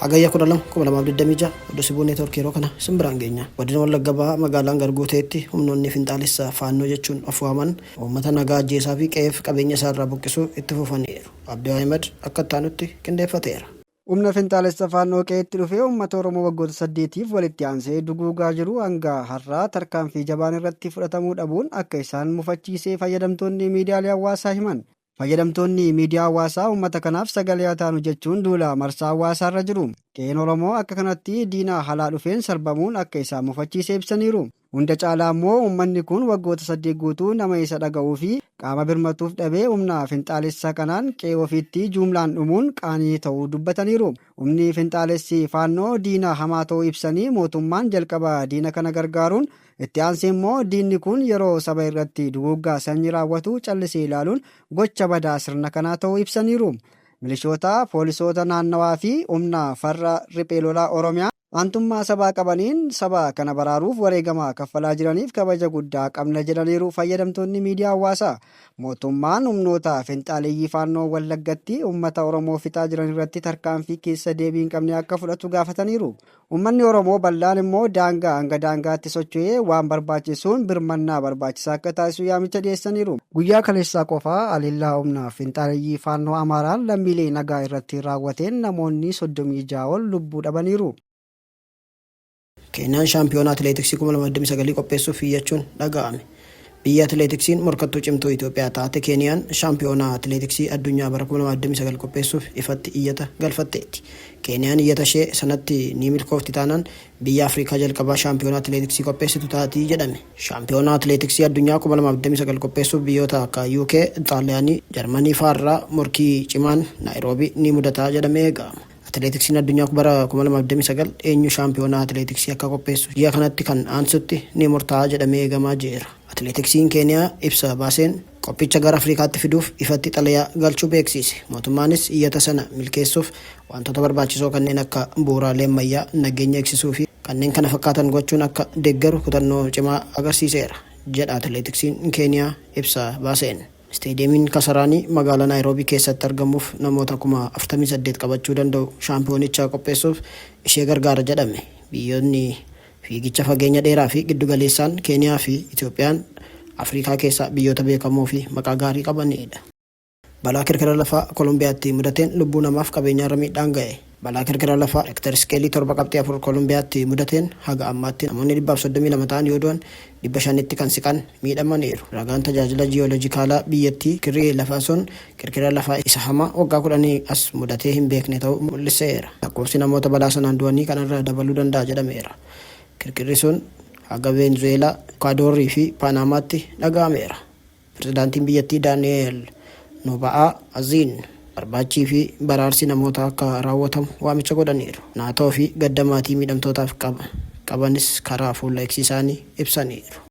Hagayya 12, 2026 Oduu Sibuu Neetwoork yeroo kana isin biraan geenya. Godina Wallagga Bahaa magaalaa Angarguuteetti humnoonni finxaalessa Faannoo jechuun of waaman uummata nagaa ajjeesaa fi qe'eef qabeenya isaa irraa buqqisuu itti fufaniiru. Abdii Ahimed akka itti aanutti qindeeffateera. Humna finxaalessa Faannoo qe'eetti dhufee uummata Oromoo waggoota saddeetiif walitti aansee duguugaa jiru hanga har'aa tarkaanfii jabaan irratti fudhatamuu dhabuun akka isaan mufachiise fayyadamtoonni miidiyaalee hawaasaa himan. Fayyadamtoonni miidiyaa hawaasaa uummata kanaaf sagalee haa taanu jechuun duula marsaa hawaasaarra jiru. Qe'een Oromoo akka kanatti diina halaa dhufeen sarbamuun akka isaan mufachiise ibsaniiru. Hunda caalaa immoo uummanni kun waggoota 8 guutuu nama isa dhaga'uu fi qaama birmatuuf dhabee humna finxaalessa kanaan qe'ee ofiitti juumlaan dhumuun qaanii ta'uu dubbataniiru. Humni finxaalessi Faannoo diina hamaa ta'uu ibsanii mootummaan jalqaba diina kana gargaaruun itti aansee immoo diinni kun yeroo saba irratti duguuggaa sanyii raawwatu callisee ilaaluun gocha badaa sirna kanaa ta'uu ibsaniiru. Milishoota, poolisoota naannawaa fi humna farra riphee lolaa Oromiyaa aantummaa sabaa qabaniin saba kana baraaruuf wareegama kaffalaa jiraniif kabaja guddaa qabna jedhaniiru fayyadamtoonni miidiyaa hawaasaa. Mootummaan humnoota finxaaleyyii Faannoo Wallaggatti uummata Oromoo fixaa jiran irratti tarkaanfii keessa deebii hin qabne akka fudhatu gaafataniiru. Uummanni Oromoo bal'aan immoo daangaa hanga daangaatti socho'ee waan barbaachisuun birmannaa barbaachisaa akka taasisu yaamicha dhiyeessaniiru. Guyyaa kaleessaa qofa haleellaa humna finxaaleyyii Faannoo Amaaraan lammiilee nagaa irratti raawwateen namoonni 36 ol lubbuu dhabaniiru. Keeniyaan Shaampiyoonaa Atileetiksii 2029 qopheessuuf iyyachuun dhaga'ame. Biyyi atileetiksiin morkattuu cimtuu Itoophiyaa taate Keeniyaan Shaampiyoonaa Atileetiksii Addunyaa bara 2029 qopheessuuf ifatti iyyata galfatteetti. Keeniyaan iyyata ishee sanatti ni milkoofti taanaan biyya Afrikaa jalqabaa Shaampiyoonaa Atileetiksii qopheessitu taati jedhame. Shaampiyoonaa Atileetiksii Addunyaa 2029 qopheessuuf biyyoota akka UK, Xaaliyaanii, Jarmanii fa'aarraa morkii cimaan Naayiroobii ni mudata jedhamee eegama. Atileetiksiin addunyaa bara 2029 eenyu shaampiyoonaa atileetiksii akka qopheessu ji'a kanatti kan aansutti ni murtaa'a jedhamee eegamaa jiera. Atileetiksiin Keeniyaa ibsa baaseen qophicha gara Afrikaatti fiduuf ifatti xalayaa galchuu beeksiise. Mootummaanis iyyata sana milkeessuuf wantoota barbaachisoo kanneen akka bu'uuraalee ammayyaa, nageenya eegsisuu fi kanneen kana fakkaatan gochuun akka deeggaru kutannoo cimaa agarsiiseera, jedha Atileetiksiin Keeniyaa ibsa baaseen. Isteediyeemiin Kasaraanii magaalaa Naayiroobii keessatti argamuuf namoota 48,000 qabachuu danda'u shaampiyoonicha qopheessuuf ishee gargaara jedhame. Biyyoonni fiigicha fageenya dheeraa fi giddugaleessaan Keeniyaa fi Itoophiyaan Afrikaa keessaa biyyoota beekamoo fi maqaa gaarii qabaniidha. Balaa kirkira lafaa Kolombiyaatti mudateen lubbuu namaaf qabeenyaarra miidhaan ga'e. Balaa kirkira lafaa Reektar Iskeelii 7.4 Kolombiyaatti mudateen haga ammaatti namoonni 132 ta'an yoo du'an 500tti kan siqan miidhamaniiru. Ragaan tajaajila ji'oolojikaalaa biyyattii kirkirri lafaa sun kirkira lafaa isa hamaa waggaa kudhanii as mudatee hin beekne ta'uu mul'iseera. Lakkoofsi namoota balaa sanaan du'anii kanarra dabaluu danda'a jedhameera. Kirkirri sun haga Veenzuweelaa, Ekuwaadorii fi Paanaamaatti dhaga'ameera. Pirezidaantiin biyyattii Daani'eel Noba'aa Aziin barbaachii fi baraarsi namootaa akka raawwatamu waamicha godhaniiru. Naatoo fi gadda maatii miidhamtootaaf qabanis karaa fuula X isaanii ibsaniiru.